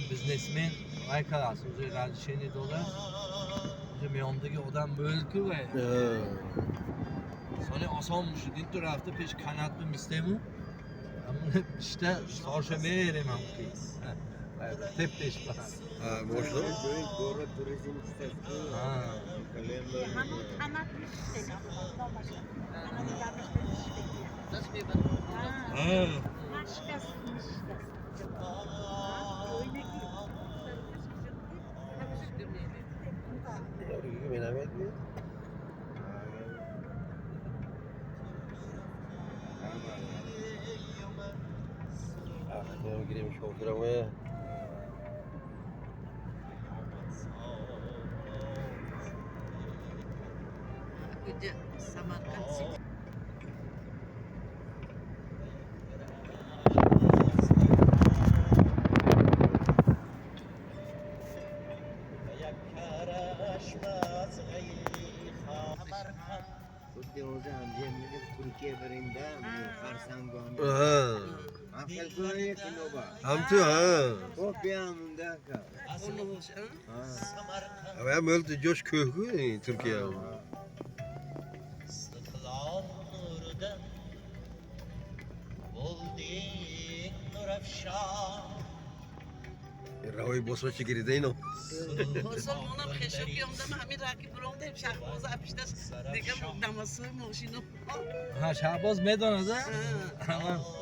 Бизнесмен вай кардааст, уже разрешение дода, уже меомдаги одам мӯлку вай. Сони осон мушид, ин ту рафта пеш канат бимистему, ҳамун ишта сорша мерем ҳам ки. Теп пеш ба. Мошина? Ҷои гора туризм чиз. Ha. Ҳамон канат мешистем. Даш мебарад. Ha. Ҳашкас мешидаст. Менамед? Гирем шофираме. Куҷа Самарқанд Сити. Худи ҳозир ҳамҷия мегӯяд Туркия баринда фарсангу ҳам. Ҳам хел гӯя киноба. Ҳамту ҳа. Хоб биям унда ка. Онош, а? Ава мӯлт ҷош кӯҳ-ку Туркия. Istiqlol nuridan bo'lding nurafshon. Роҳи босмачи гирида ино. Порсол монам хешо биёмдам, ҳамин раки биромдем, Шаҳбоз апиштас, дига дамасои мошино. Ҳа, Шаҳбоз медонад, а?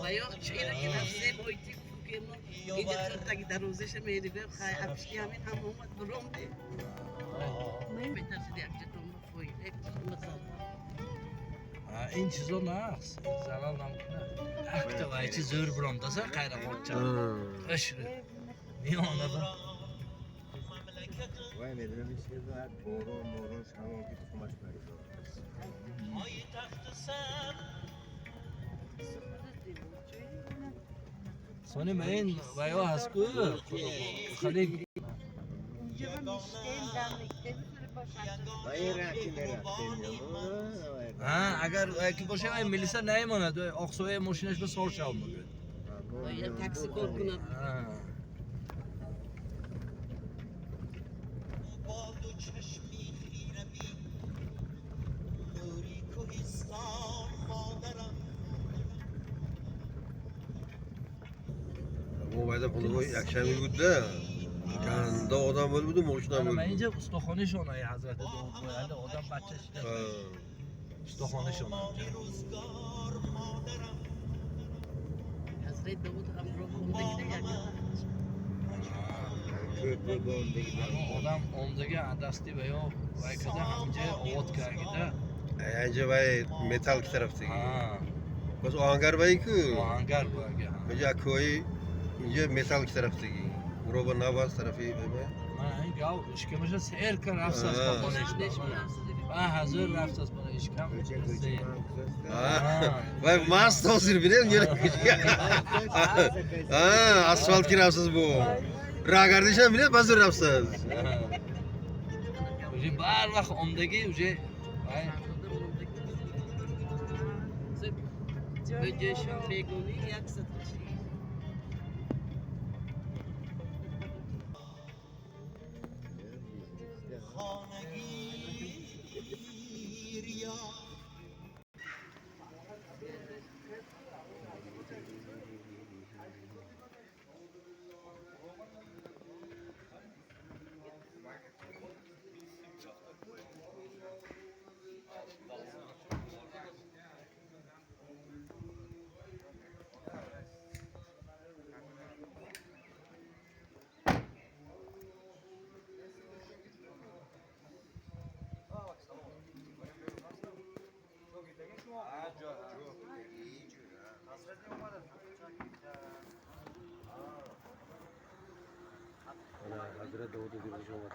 Ва ё чира ки рафтем ойти гуфтем, инҷа таги дарвозаша мерибем, хай апишти ҳамин ҳам омад, биромдем. Метарсиди якҷа тонба фоида масал. Ин чизо нақс залал намекунад. Акта вай чи зӯр биромдаса қайрақонча. Ошри. Меонада. Вай медонам ин борон морон шамол ки тухмаш баридор. Poytaxti san. Сони ма ин вайо ҳаст ку хали. Унҷа мешистем, дар мектеби бошад. Вай раки мерафтем. Ҳа, агар ки боша, вай милиса наемонад, оқсоя мошинаш ба сор шав мегӯяд. Такси кор кунад. Бо ду чашми хира бин нури кӯҳистон модарам. Мо байда пулҳои якшанбе буда. Ганда одам буда, буду мошина Ма буд. инҷа устохонашон ай ҳазрати Довуд, одам бача шида. Устохонашон. Рӯзгор модарам. Ҳазрат Довуд ҳамроҳ хондагида як. Ko'pi bo'ndagi. Одам омдага дасти ва ё вай када ҳаминҷа овод кардагида. Анҷа вай металл ки тарафдаги. Боз оҳангар вай ку. Оҳангар буага. Инҷа кӯҳи инҷа металл ки тарафдаги. Уроба нав аст тарафи вай. Мана ин гав ишкамаша сер кар рафтааст ба хонаш. Ба ҳазор рафтааст бана ишкам. Ko'cha ko'cha. Вай маст ҳозир бинед. А, асфалт ки рафтааст бо. Роҳгардишам бинед, базур рафтааст. Уже бар вақт омдагӣ уже вай. Ҷӯшон бегонӣ яксад чӣ. Хонагир ё. Ҳазрат Довуд дирӯз омад.